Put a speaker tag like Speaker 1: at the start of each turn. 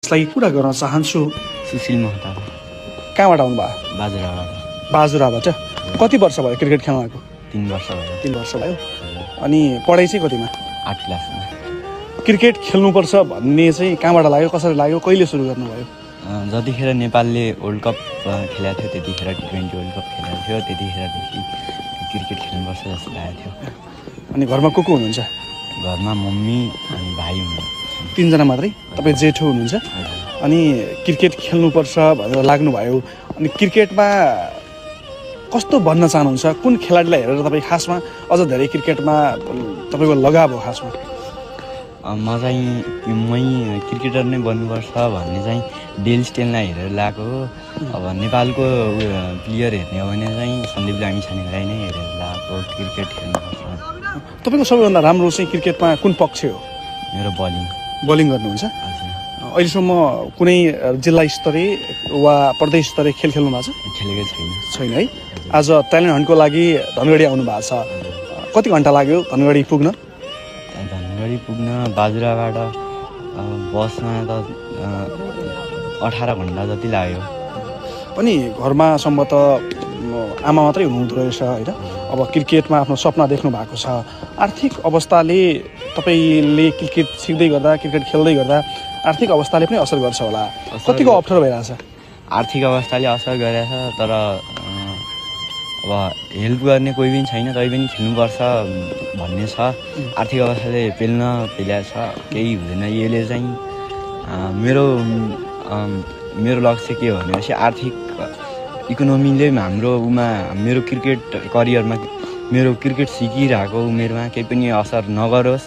Speaker 1: यसलाई कुरा गर्न चाहन्छु।
Speaker 2: सुशील महता
Speaker 1: कहाँबाट आउनुभयो?
Speaker 2: बाजुराबाट।
Speaker 1: बाजुराबाट। कति वर्ष भयो क्रिकेट खेल्न आएको?
Speaker 2: 3 वर्ष भयो।
Speaker 1: 3 वर्ष भयो। अनि पढाइ चाहिँ कतिमा?
Speaker 2: 8 क्लासमा।
Speaker 1: क्रिकेट खेल्नुपर्छ भन्ने चाहिँ कहाँबाट लाग्यो, कसरी लाग्यो, कहिले सुरु गर्नुभयो?
Speaker 2: जतिखेर नेपालले वर्ल्ड कप खेलेको थियो त्यतिखेर T20 वर्ल्ड कप खेलेको थियो, त्यतिखेरदेखि क्रिकेट खेल्नुपर्छ जस्तो लागेको थियो।
Speaker 1: अनि घरमा को हुनुहुन्छ?
Speaker 2: घरमा मम्मी अनि भाइ हुनुहुन्छ।
Speaker 1: 3 जना मात्रै? तपाईँ जेठो हुनुहुन्छ? अनि क्रिकेट खेल्नुपर्छ भनेर लाग्नुभयो। अनि क्रिकेटमा कस्तो भन्न चाहनुहुन्छ? कुन खेलाडीलाई हेरेर तपाईँ खासमा अझ धेरै क्रिकेटमा तपाईँको लगाव हो खासमा?
Speaker 2: म चाहिँ क्रिकेटर नै बन्नुपर्छ भन्ने चाहिँ डेल स्टेनलाई हेरेर लगाएको हो। अब नेपालको प्लेयर हेर्ने हो भने चाहिँ सन्दीप लामिछानेलाई नै हेरेर लगाएको क्रिकेट खेल्नुपर्छ।
Speaker 1: तपाईँको सबैभन्दा राम्रो चाहिँ क्रिकेटमा कुन पक्ष हो?
Speaker 2: मेरो
Speaker 1: बलिङ गर्नुहुन्छ?
Speaker 2: हजुर।
Speaker 1: अहिलेसम्म कुनै जिल्ला स्तरीय वा प्रदेश स्तरीय खेल खेल्नु भएको छ?
Speaker 2: खेलेकै
Speaker 1: छैन है। आज ट्यालेन्ट हन्टको लागि धनगढी आउनु भएको छ। कति घन्टा लाग्यो धनगढी पुग्न?
Speaker 2: धनगढी पुग्न बाजुराबाट बसमा त 18 घन्टा जति लाग्यो।
Speaker 1: पनि घरमा सम्म त आमा मात्रै हुनुहुँदो रहेछ होइन? अब क्रिकेटमा आफ्नो सपना देख्नु भएको छ। आर्थिक अवस्थाले तपाईँले क्रिकेट सिक्दै गर्दा, क्रिकेट खेल्दै गर्दा आर्थिक अवस्थाले पनि असर गर्छ होला। कतिको अप्ठ्यारो भइरहेछ?
Speaker 2: आर्थिक अवस्थाले असर गरेछ, तर अब हेल्प गर्ने कोही पनि छैन, तै पनि खेल्नुपर्छ भन्ने छ। आर्थिक अवस्थाले पेल्या छ, केही हुँदैन। यसले चाहिँ मेरो लक्ष्य के हो भनेपछि आर्थिक इकोनोमीले मेरो क्रिकेट करियरमा, मेरो क्रिकेट सिकिरहेको उमेरमा केही पनि असर नगरोस्